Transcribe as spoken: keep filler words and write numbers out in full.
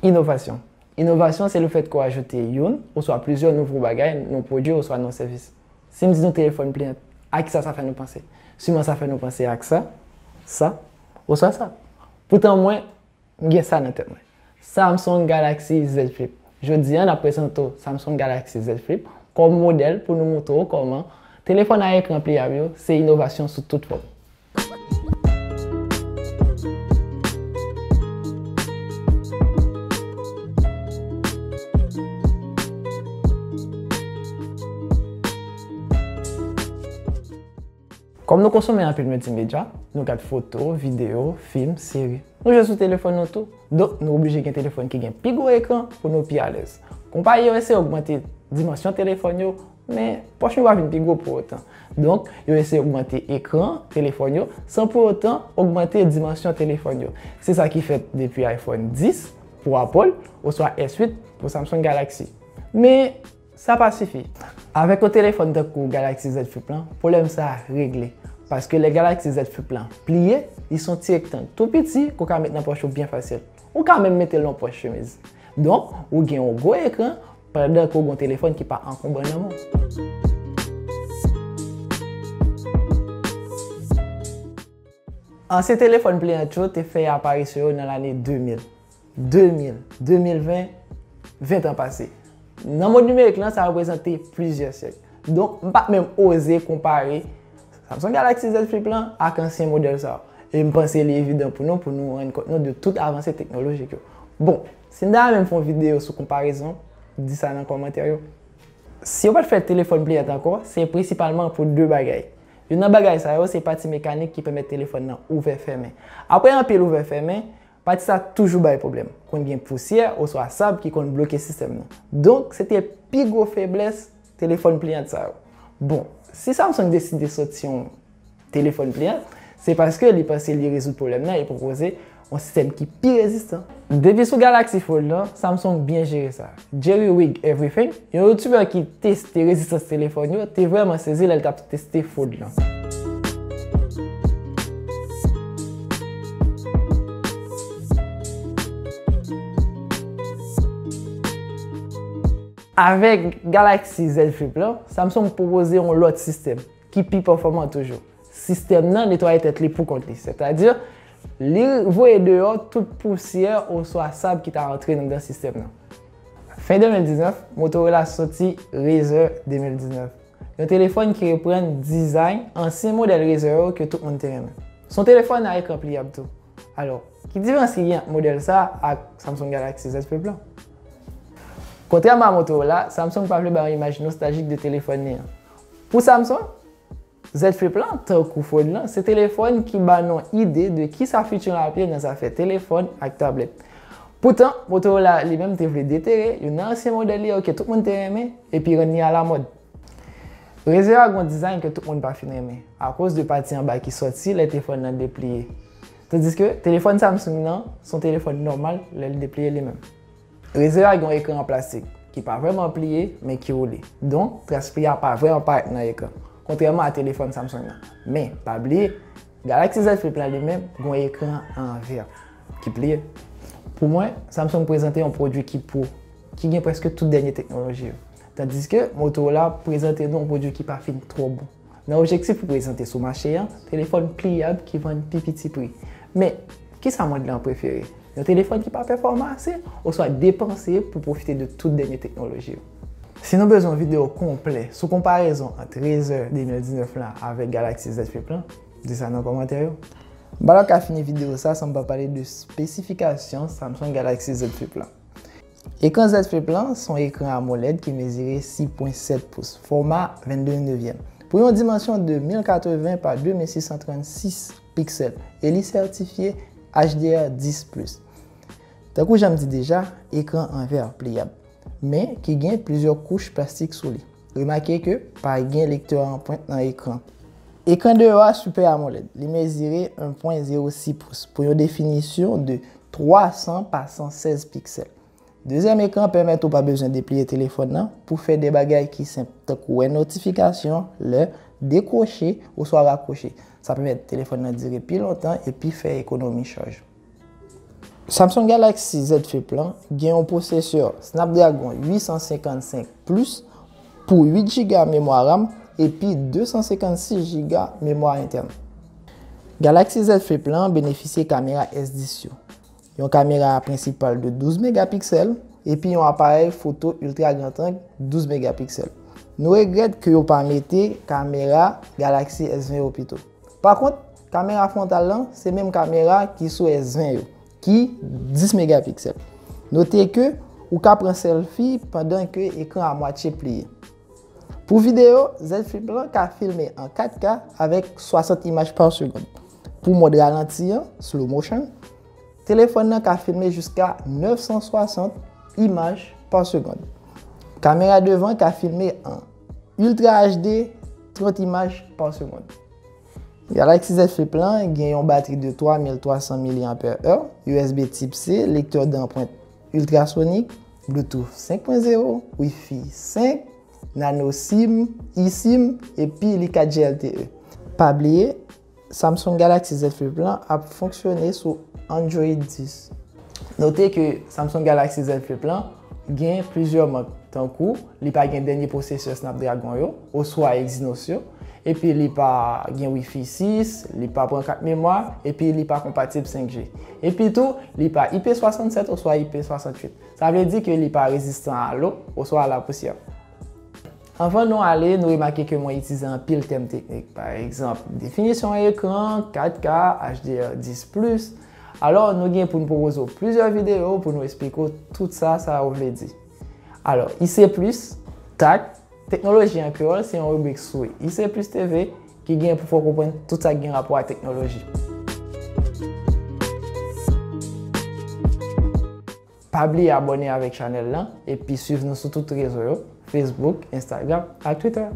Inovasyon. Inovasyon, se lefèt ke w ajoute youn oswa plizyè nouvo bagay nan yon pwodui oswa nan yon sèvis. Si m di nou telefòn pliyan, a kisa sa fè nou panse? Siman sa fè nou panse ak sa, sa, oswa sa. Poutan mwen, m gen sa nan tèt mwen. Samsung Galaxy Z Flip. Jodi a, n ap prezante w Samsung Galaxy Z Flip kòm modèl pou nou montre w kòman telefòn a ekran pliyab yo se inovasyon sou tout fòm. Kòm nou konsome anpil miltimedya, nou gad foto, videyo, fim, seri. Nou jwe sou telefòn nou tou. Donk, nou oblije gen telefòn ki gen pi gwo ekran pou nou pi alèz. Konpayi yo eseye ogmante dimansyon telefòn yo, men pòch nou pa vin pi gwo pou otan. Donk, yo eseye ogmante ekran telefòn yo san pou otan ogmante dimansyon telefòn yo. Se sa ki fèt depi iPhone dis pou Apple oswa S uit pou Samsung Galaxy. Men, sa pa sifi. Avèk yon telefòn tankou Galaxy Z Flip lan, pwoblèm sa a regle. Paske lè Galaxy Z Flip lan pliye, li se yon ti rektang tou piti ke w ka met nan pòch ou byen fasil. Ou ka menm mete l nan pòch chemiz. Donk, ou gen yon gwo ekran pandan ke w gen yon telefòn ki pa ankonbran nan men w. Ansyen telefòn pliyan yo te fè aparisyon yo nan lane de mil. De mil, de mil ven, ven tan pase. Nan mond nimerik lan, sa reprezante plizyè syèk. Donk, m pa t menm oze konpare Samsung Galaxy Z Flip lan ak ansyen modèl sa yo. E m panse li evidan pou nou, pou nou rann kont nou de tout avanse teknolojik yo. Bon, si n ta renmen fè yon videyo sou konparezon, di sa nan kòmantè yo. Si yo pa t fè telefòn pliyan ankò, se prensipalman pou de bagay. Youn nan bagay sa yo, se pati mekanik ki pèmèt telefòn nan ouvè fèmen. Apre anpil ouvè fèmen, pati sa toujou bay pwoblèm. Konn gen pousyè oswa sab ki konn bloke sistèm nan. Donk, se te pi gwo feblès telefòn pliyan sa yo. Bon, si Samsung deside soti yon telefòn pliyan, se paske li panse li rezoud pwoblèm nan e pwopoze yon sistèm ki pi rezistan. Depi sou Galaxy Fold lan, Samsung byen jere sa. Jerry Wig Everything, yon youtubè ki teste rezistans telefòn yo, te vrèman sezi lè l t ap teste Fold lan. Avèk Galaxy Z Flip lan, Samsung pwopoze yon lòt sistèm ki pi pèfòman toujou. Sistèm nan netwaye tèt li pou kont li, sètadi li voye deyò tout pousyè oswa sab ki ta antre anndan sistèm nan. Fen de mil diznèf, Motorola soti Razr de mil diznèf, yon telefòn ki reprann dizayn ansyen modèl Razr yo ke tout moun te renmen. Se yon telefòn a ekran pliyab tou. Alò, ki diferans ki gen ant modèl sa a ak Samsung Galaxy Z Flip lan? Kontrèman a Motorola, Samsung pa vle bay yon imaj nostaljik de telefòn li an. Pou Samsung, Z Flip lan, tankou Fold lan, se telefòn ki ba nou ide de kisa fiti an ap ye nan zafè telefòn ak tablèt. Poutan, Motorola li menm te vle detere youn nan ansyen modèl li yo ke tout moun te renmen epi rann li alamòd. Razr a gen yon dizayn ke tout moun pa fin renmen, akoz de pati anba ki sòti lè telefòn nan depliye. Tandiske telefòn Samsung nan se yon telefòn nòmal lè l depliye li menm. Razr a gen yon ekran an plastik ki pa vrèman pliye, men ki woule. Donk, tras pli a pa vrèman parèt nan ekran, kontrèman a telefòn Samsung nan. Men, pa bliye, Galaxy Z Flip la li menm gen yon ekran an vè ki pliye. Pou mwen, Samsung prezante yon pwodui ki pwo, ki gen prèske tout dènye teknoloji yo. Tandiske Motorola prezante nou yon pwodui ki pa fin twò bon. Nan objektif pou prezante sou mache an, telefòn pliyab ki vann pi piti pri. Men, kisa mond lan prefere? Yon telefòn ki pa pèfòman ase oswa depanse pou pwofite de tout dènye teknoloji yo? Si nou bezwen yon videyo konplè sou konparezon ant Razr de mil diznèf lan avèk Galaxy Z Flip lan, di sa nan kòmantè yo. M pa t ap ka fini videyo sa san m pa pale de espesifikasyon Samsung Galaxy Z Flip lan. Ekran Z Flip lan se yon ekran AMOLED ki mezire sis pwen sèt pous, fòma vennde nevyèm, pou yon dimansyon de mil katreven pa de mil sis san trannsis piksèl, e li sètifye H D R dis plis. Tankou jan m di deja, ekran an vè pliyab, men ki gen plizyè kouch plastik sou li. Remake ke pa gen lektè anprent nan ekran. Ekran deyò a Super AMOLED, li mezire en pwen zewo sis pous pou yon definisyon de twa san pa san sèz piksèl. Dezyèm ekran pèmèt ou pa bezwen depliye telefòn nan pou fè de bagay ki senp, tankou wè notifikasyon, lè, dekwoche oswa rakwoche. Sa pèmèt telefòn nan dire pi lontan epi fè ekonomi chaj. Samsung Galaxy Z Flip lan gen yon pwosesè Snapdragon uit san senkannsenk Plus pou uit jiga memwa RAM epi de san senkannsis jiga memwa entèn. Galaxy Z Flip lan benefisye kamera S dis yo, yon kamera prensipal de douz megapiksèl, epi yon aparèy foto ultra grand angle douz megapiksèl. Nou regrèt ke yo pa mete kamera Galaxy S ven yo pito. Pa kont, kamera fwontal lan se menm kamera ki sou S ven yo, ki dis megapiksèl. Note ke ou ka pran sèlfi pandan ke ekran a mwatye pliye. Pou videyo, Z Flip lan ka filme an kat K avèk swasant imaj pa segonn. Pou mòd ralanti an, slow motion, telefòn nan ka filme jiska nèf san swasant imaj pa segonn. Kamera devan ka filme an Ultra H D, trant imaj pa segonn. Galaxy Z Flip lan gen yon batri de twa mil twa san milianpè è, U S B tip C, lektè danprent iltrasonik, Bluetooth senk pwen zewo, Wi-Fi senk, nano SIM, eSIM, epi li kat G L T E. Pa bliye, Samsung Galaxy Z Flip lan ap fonksyone sou Android dis. Note ke Samsung Galaxy Z Flip lan gen plizyè mank, tankou li pa gen dènye pwosesè Snapdragon yo, oswa Exynos yo, epi li pa gen Wi-Fi sis, li pa pran kat memwa, epi li pa konpatib senk G. Epi tou, li pa I P swasannsèt oswa I P swasanntuit. Sa vle di ke li pa rezistan a lo oswa a lapousyè. Anvan nou ale, nou remake ke mwen itilize anpil tèm teknik, pa egzanp, definisyon ekran, kat K, H D R dis plis. Alò, nou gen pou n pwopoze w plizyè videyo pou nou eksplike w tout sa sa yo vle di. Alò, I C plis, tak, teknoloji an kreyòl se yon ribrik sou I C plis T V ki gen pou fè w konprann tout sa ki gen rapò ak teknoloji. Pa bliye abòne avèk chanèl lan epi swiv nou sou tout rezo yo, Facebook, Instagram ak Twitter.